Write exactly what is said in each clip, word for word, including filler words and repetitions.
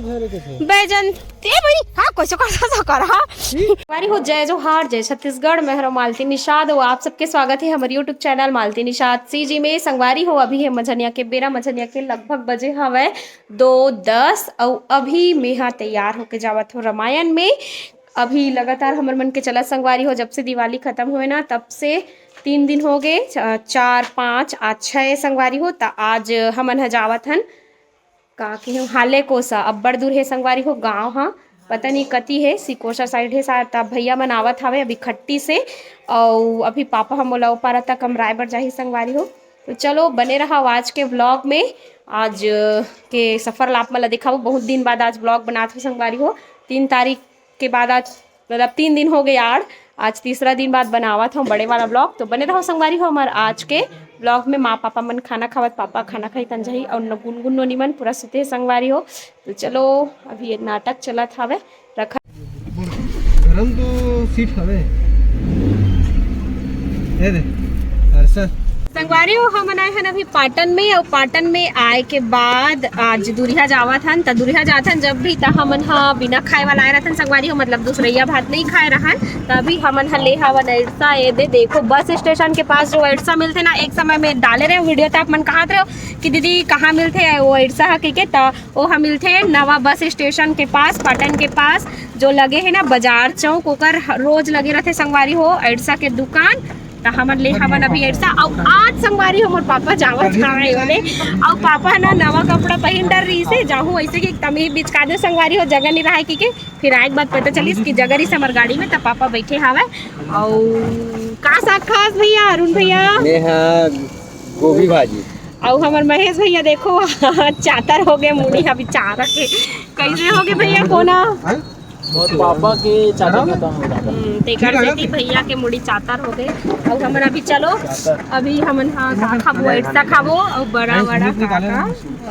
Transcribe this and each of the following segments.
बैजंत, ए भाई, हाँ, कैसे कर सकता कर, हाँ? संगवारी हो, जय जोहार, जय छत्तीसगढ़, मैं हरो मालती निषाद, और आप सबके स्वागत है हमारे YouTube channel Malti Nishad CG में। संगवारी हो, अभी है मझनिया के बेरा, मझनिया के लगभग बजे हवय दो दस, और अभी मेहा तैयार होके जावत हो रामायण में। अभी लगातार हमर मन के चलत संगवारी हो, जब से दिवाली खत्म हुए ना, तब से तीन दिन हो गए, च-, चार, पाँच, आज छः संगवारी हो। त आज हमन ह जावत हन, का कहे, हाले कोसा, अब्बड़ दूर हे संगवारी हो, गाँव ह पता नहीं कति हे, सिकोसा साइड हे शायद। त भैया मन आवत हवे अभी खट्टी से, अउ अभी पापा ह मोला ओ पारा तक अमराए बर जाही संगवारी हो। तो चलो बने रहा आज के व्लॉग में। आज के सफर ला आप मन ला दिखाओ, बहुत दिन बाद आज व्लॉग बनात हो संगवारी हो। तीन तारीख के बाद आज, मतलब, तीन दिन हो गए यार, आज तीसरा दिन बाद बनावत हूँ बड़े वाला व्लॉग। तो बने रहो संगवारी हो हमार आज के व्लॉग में। माँ पापा मन खाना खावत, पापा खाना खाई तन जाही, और न-, गुनगुन नोनी मन पूरा सुते संगवारी हो। तो चलो, अभी ये नाटक चलत हवे, रखा। गरम तो सीट हवे। ए दे, हर्षा। संगवारी हो, हमन आए हन अभी पाटन में, और पाटन में आए के बाद आज दुरिहा जावत हन। त दुरिहा जात हन जब भी, त हमन ह बिना खाए वाला आए रहथन संगवारी हो, मतलब दूसरैया भात नहीं खाए रहन। त अभी हमन ह ले हवन अइड़सा। ए दे देखो, बस स्टेशन के पास जो अइड़सा मिलथे ना, एक समय में डाले रहे वीडियो, त आप मन कहत रहे हो कि दीदी कहाँ मिलथे वो अइड़सा ह कहिके। त ओहा मिलथे नवा बस स्टेशन के पास, पाटन के पास, जो लगे हे ना बाजार चौक, ओकर ह-, रोज लगे रहथे संगवारी हो अइड़सा के दुकान। त हमन ले हवन अभी अइड़सा। अउ आज संगवारी हो मोर पापा जावत हवे ओले, अउ पापा ह ना नवा कपड़ा पहिन डर रहिसे, जाहू ऐसे कि तमी बिचका दे संगवारी हो, जगह नहीं रहे कि के। फिर आए के बाद पता चलिस कि जगह रहिस हमर गाड़ी में, त पापा बैठे हवे। अउ का साग खास भैया, अरुण भैया? मैं हाँ गोभी भाजी। अउ हमर महेश भैया देखो, चातर हो गए मुड़ी ह बेचारा के। कैसे हो गए भैया कोना? मोर पापा के चाचा खत्म हो गया। हम्म, तेकर सेती भैया के मुड़ी चातर हो गए। अउ हमन अभी चलो, अभी हमन हा का खाबो, अइड़सा खाबो, अउ बड़ा बड़ा काका।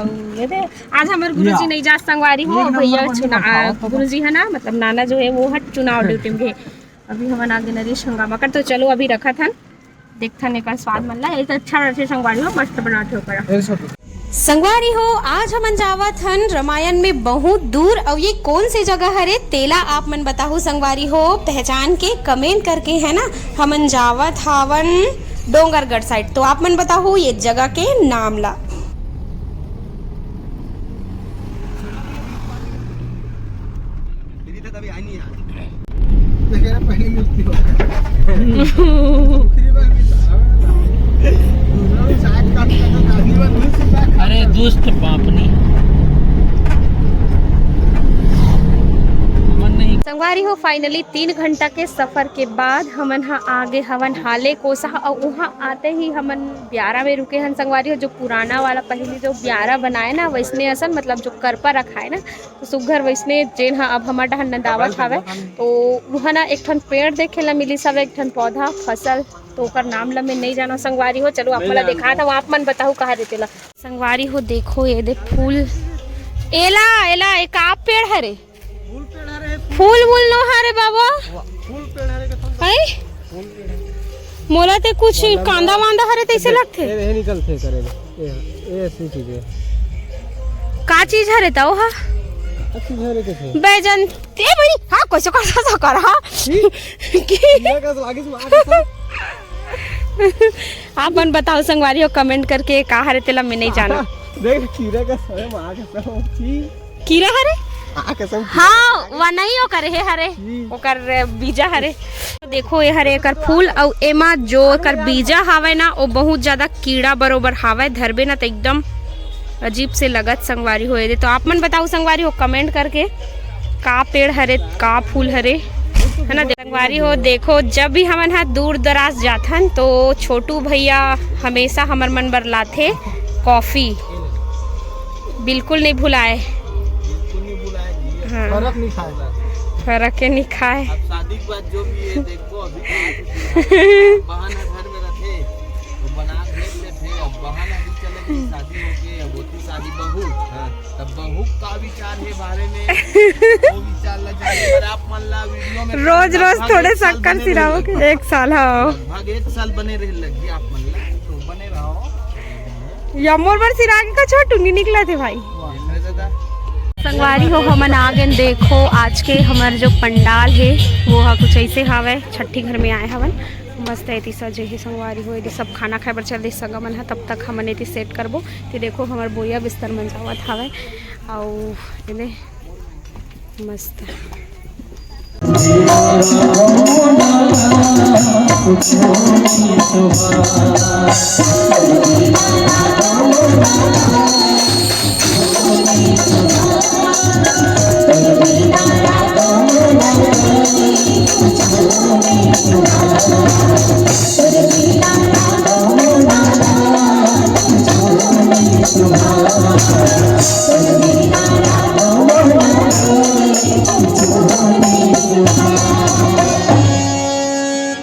अउ ये दे, आज हमर गुरुजी नहीं जा संगवारी हो, भैया चुना-, आ, गुरुजी है ना, मतलब नाना जो है वो हट चुनाव ड्यूटी में गए। अभी हमन आगे नरेश हंगामा कर, तो चलो अभी रखत हन। देखथन एकर स्वाद मन ला। एक अच्छा रथे संगवारी हो, मस्त बनाथे ओकरा। संगवारी हो, आज हमन जावत हन रामायण में बहुत दूर, अउ ये कौन से जगह हरे तेला आप मन बताहू संगवारी हो, पहचान के कमेंट करके, है ना। हमन जावत हावन डोंगरगढ़ साइड, तो आप मन बताहू ये जगह के नाम ला। दीदी तो तभी आई नहीं यार। देख यार, पहले मिलती हो। दूसरी बार भी सारा दूसरा भी साग काट के तो दादी बार दूसरी साग अरे दुष्ट पापनी। मन नहीं। संगवारी हो, फाइनली तीन घंटा के सफर के बाद हमन ह आगे हवन हाले कोसा, अउ उहाँ आते ही हमन ब्यारा में रुके हन संगवारी हो। जो पुराना वाला पहली जो ब्यारा बनाए ना, वैसने असन, मतलब जो करपा रखाए ना, तो सुग्घर वैसने जेन ह अब हमर डहन नंदावत हावय, तो उहाँ ना एक ठन पेड़ देखे ला मिलिस हवय, एक ठन पौधा, फसल, तो ओकर नाम ला मैं नइ जानव संगवारी हो। चलो आप मन ला देखात हव, आप मन बताहू कहाँ रे तेला। संगवारी हो देखो ये दे फूल, एला, एला, ए का पेड़ हरे? फूल पेड़ हरे, फूल। फूल वूल नो हरे बाबा। फूल पेड़ हरे कथन। हैं? फूल पेड़ हरे। मोला ते कुछ कांदा वांदा हरे तैसे लगथे। ए, ए निकलथे करे। ए, ए ऐसी चीज है। का चीज हरे त ओहा? का चीज हरे कथे? बैजंत। ए भाई, हाँ, कैसे कर सकता कर, हाँ? की? की? ये कस लागिस मार के। आप मन बताओ संगवारी हो, कमेंट करके का हरे तेला मैं नहीं जाना। देख, खीरा का समय मार के सब चीज। कीरा हरे? हाँ, कसम। हाँ, वा नहीं ओकर हे हरे, हम्म। ओकर बीजा हरे। देखो, ये हरे एकर फूल, अउ एमा जो एकर बीजा हावय ना, वो बहुत ज्यादा कीड़ा बरोबर हावय, धरबे ना त एकदम अजीब से लगत संगवारी हो। ये दे तो आप मन बताओ संगवारी हो, कमेंट करके का पेड़ हरे, का फूल हरे, है ना। संगवारी हो, देखो, जब भी हमन ह दूर दराज जाथन, तो छोटू भैया हमेशा हमर मन बर लाथे कॉफी, बिल्कुल नहीं भुलाए। बिल्कुल नहीं भुलाए जी। हाँ। फर्क नहीं खाए। फर्क के नहीं खाए। अब शादी के बाद जो भी है, देखो, अभी तो बहन है घर में रखे, तो बना भेज देते। अब बहन अभी चले गई शादी होके, अब होती शादी बहू। हाँ। तब बहू का विचार है बारे में, वो विचार ला जाने पर आप मन ला वीडियो में रोज, रोज लगभग थोड़े एक साल शक्कर बने रहे सिराओ के, लगभग। एक साल, हाँ। लगभग एक साल बने रहे लग गया आप मन ला, तो बने रहो। या मोर बर सिरा के का छोटू नहीं निकला थे भाई। वाह, अरे दादा। संगवारी हो, हमन आ गेन। देखो, आज के हमर जो पंडाल हे, वो ह कुछ ऐसे हावय। छट्ठी घर में आए हवन, मस्त है। एती सजे हे संगवारी हो, एती सब खाना खाए बर चल दे। सगा मन ह, तब तक हमन एती सेट करबो। ते देखो, हमर बोरिया बिस्तर मन जावत हावय, अउ एदे मस्त।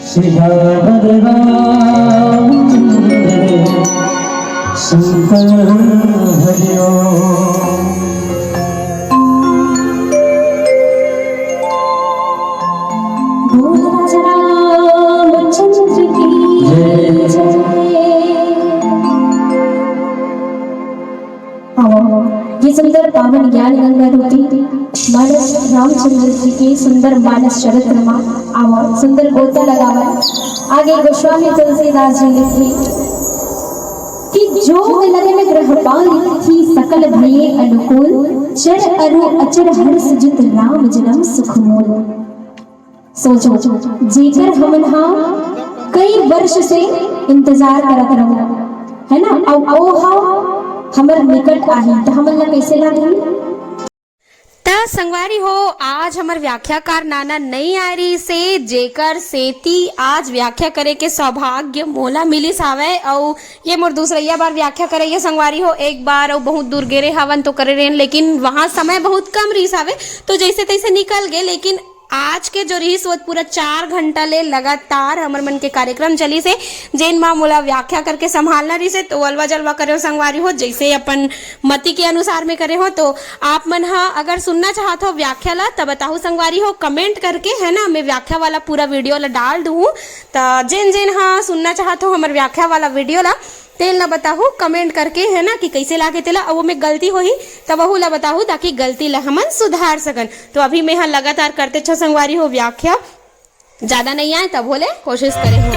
श्री राम राम शंकर हरिओम। बोल राजा रामचंद्र की जय। जय। आवा, ये सुंदर पावन ज्ञान गंगा रूपी मानस रामचंद्र जी के सुंदर मानस चरित्र मा आवा, सुंदर गोता लगावा। आगे गोस्वामी तुलसीदास जी लिखे कि जोग लगन ग्रह पाल थी सकल भये अनुकूल, चर अरु अचर हर्ष जित राम जन्म सुख मूल। सोचो, जेकर हमन हा कई वर्ष से इंतजार करत रहो, है ना, अउ ओ हा हमर निकट आही, त हमन ला कैसे लागही? त संगवारी हो, आज हमर व्याख्याकार नाना नई आय रहिस हे, जेकर सेती आज व्याख्या करे के सौभाग्य मोला मिलिस हावय। अउ ये मोर दूसरइया बार व्याख्या करइया संगवारी हो। एक बार अउ बहुत दूर गे रहे हवन तो करे रहेन, लेकिन वहाँ समय बहुत कम रहिस हावय, तो जैसे तैसे निकल गे। लेकिन आज के जो रहिस, वो पूरा चार घंटा ले लगातार हमर मन के कार्यक्रम चलिस हे, जेन मा मोला व्याख्या करके संभालना रहिस हे, तो अलवा जलवा करे हो संगवारी हो, जैसे अपन मति के अनुसार में करे हो। तो आप मन ह अगर सुनना चाहत हो व्याख्या ला, त बताहू संगवारी हो comment करके, है ना, मैं व्याख्या वाला पूरा video ला डाल दूँ। त जेन जेन ह सुनना चाहत हो हमर व्याख्या वाला video ला, तेन ला बताहू comment करके, है ना, कि कैसे लागे तेला, अउ ओमे गलती होही त वहू ला बताहू, ताकि गलती ला हमन सुधार सकन। तो अभी मैं ह लगातार करते छ संगवारी हो व्याख्या, ज्यादा नहीं आए तब होले कोशिश करे हो।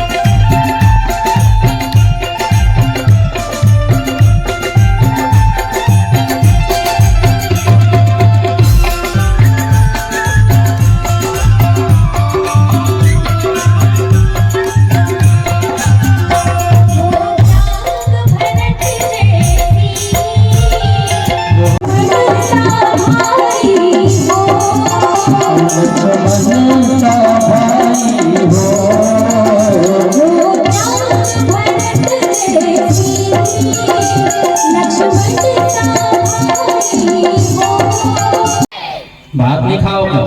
भात नहीं खाओ का?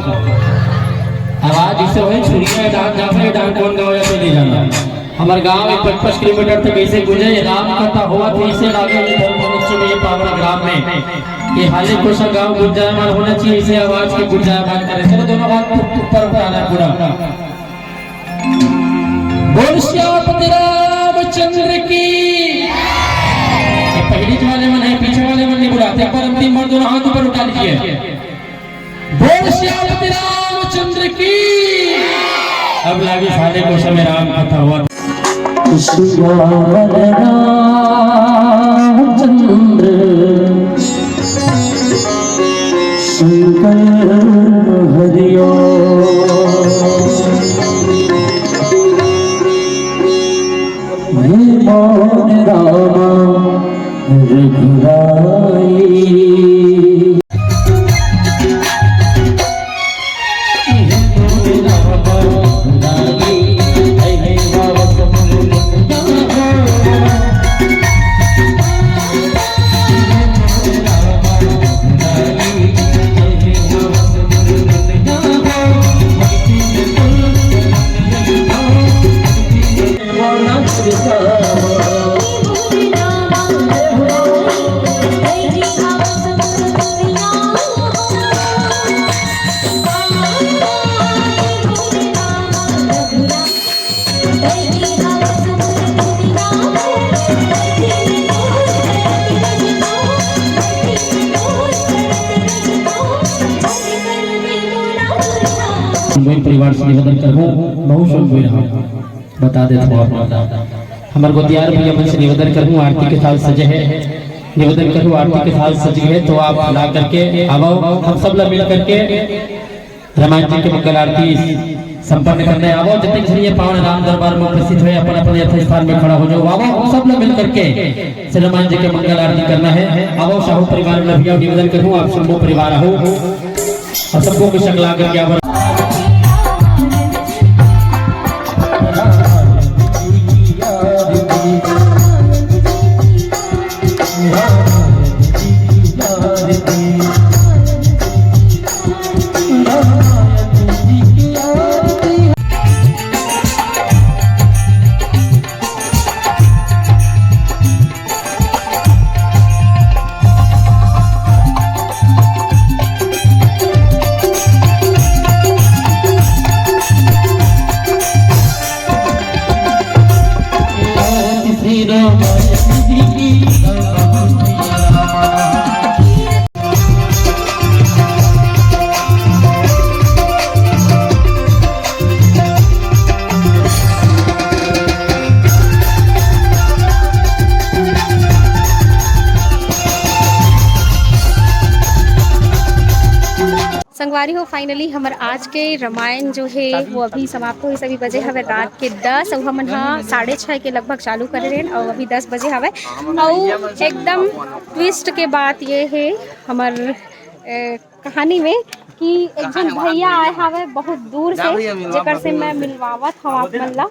आवाज इसे होई, छुरिया डांग जावे, डांग कौन गाँव या चले जाना। हमारे गांव में पचपच किलोमीटर तक ऐसे गुंजे, राम कथा हुआ तो इसे लागे ये धर्म मनुष्य में, ये पावन ग्राम में। ये हाले कोसा गांव गुंजायमान होना चाहिए, इसे आवाज के गुंजायमान करे। चलो दोनों हाथ ऊपर उठाना है पूरा। बोल सियापति रामचंद्र की। ये पहली वाले मन है, पीछे वाले मन नहीं बुलाते, पर अंतिम बार दोनों हाथ ऊपर उठा लीजिए। बोल सियापति रामचंद्र की। अब लागे साले को समय राम कथा हुआ। सियावर रामचंद्र शंकर हरिओम। हे मोर रामा रघुराई। से निवेदन करहूँ, बहुत सुन हुए रहा, बता देत हूँ आप। हमर गोतियार भैया मन से निवेदन करहूँ, आरती के साथ सजे हे, निवेदन करहूँ, आरती के साथ सजे हे, तो आप ला करके आवो, हम सब ला मिल करके रामायण जी के मंगल आरती संपन्न करने आवो। जतने झन ये पावन राम दरबार में उपस्थित हुए, अपन अपन यथास्थान में खड़ा हो जाओ। आवो, हम सब ला मिल करके श्री रामायण जी के मंगल आरती करना है। आवो, साहू परिवार में भी निवेदन करहूँ, आप शंभू परिवार हो। और सबको कुछ अगला करके आवर। संगवारी हो, finally हमर आज के रामायण जो हे वो अभी समाप्त होइस। अभी बजे हवे रात के दस, अउ हमन ह साढ़े छः के लगभग चालू करे रहेन अउ अभी दस बजे हवे। अउ एकदम twist के बात ये हे हमर, ए, कहानी में कि एक झन भैया आए हवे बहुत दूर से, जेकर से मैं मिलवावत हूँ आप मन ला।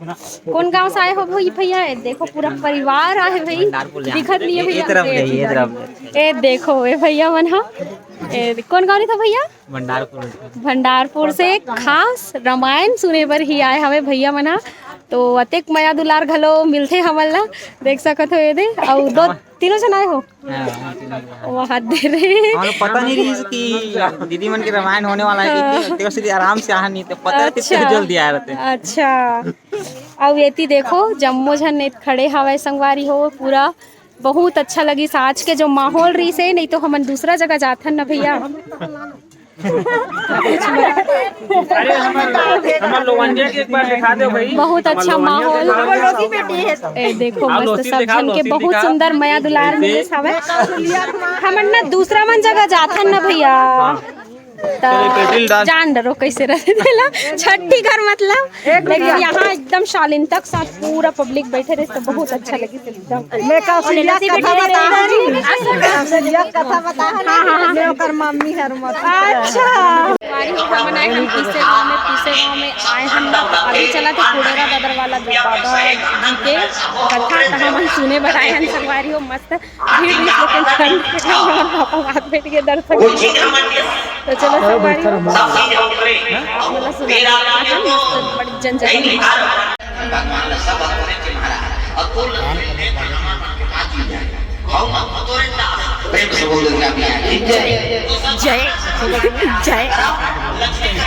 कौन गांव से आए हो भई भैया? ए देखो, पूरा परिवार आए भई, दिखत नहीं है भैया। ए देखो, ए भैया मन हा, ए कौन गांव रहिथे भैया? भंडारपुर। भंडारपुर से खास रामायण सुने बर ही आए हवे भैया मन हा। तो अतेक मया दुलार घलो मिलथे हमन ला, देख सकत हो ये दे। अउ दो तीनों झन आए हो? हाँ, हाँ, तीनों झन आए। वहाँ दे रे। हमन ला पता नहीं रहिस कि दीदी मन के रामायण होने वाला है, हाँ। कि तेकर से आराम से आए हन, नहीं तो पता रहतिस अच्छा। जल्दी आए रहते। अच्छा। अउ एती देखो, जम्मो झन एत खड़े हवय संगवारी हो, पूरा बहुत अच्छा लगिस आज के जो माहौल रहिस हे, नहीं तो हमन दूसरा जगह जाथन ना भैया। अरे हमर, हमर लोवनिया के एक बार दिखा दो भाई। बहुत अच्छा माहौल। ए देखो, मस्त सब झन के बहुत सुंदर मया दुलार मिलिस हवय। हमन ना दूसरा मन जगह जाथन ना भैया। त जान डरो कैसे रहे देला छट्ठी घर मतलब, लेकिन यहाँ एकदम शालीनता के साथ पूरा पब्लिक बैठे रहे तो बहुत अच्छा लगे एकदम। मैं कौशल्या कथा बताहूँ। कौशल्या कथा बताहूँ। हाँ, हाँ, हाँ। मैं ओकर मम्मी हर मत। अच्छा। बारी हो हमन आए हन पीसे गाँव में, पीसे गाँव में आए हन ना, अभी चला थे कुड़ेरा ददर वाला बाबा जी के कथा, त हमन सुने बर आए हन संगवारी हो। मस्त भीड़ रहिस, लेकिन ठंड के कारण हमर पापा बात बैठ के दर्शन। तो चलो संगवारी हो, मतलब सुना मस्त बड़ी जन जन। भगवान ला सब अतोरे के मारा, अतोर लक्ष्मी के पास जी जाए। हम अतोरे दास। प्रेम से बोल दो, दुर्गा मैया की जय। जय। जय। लक्ष्मी का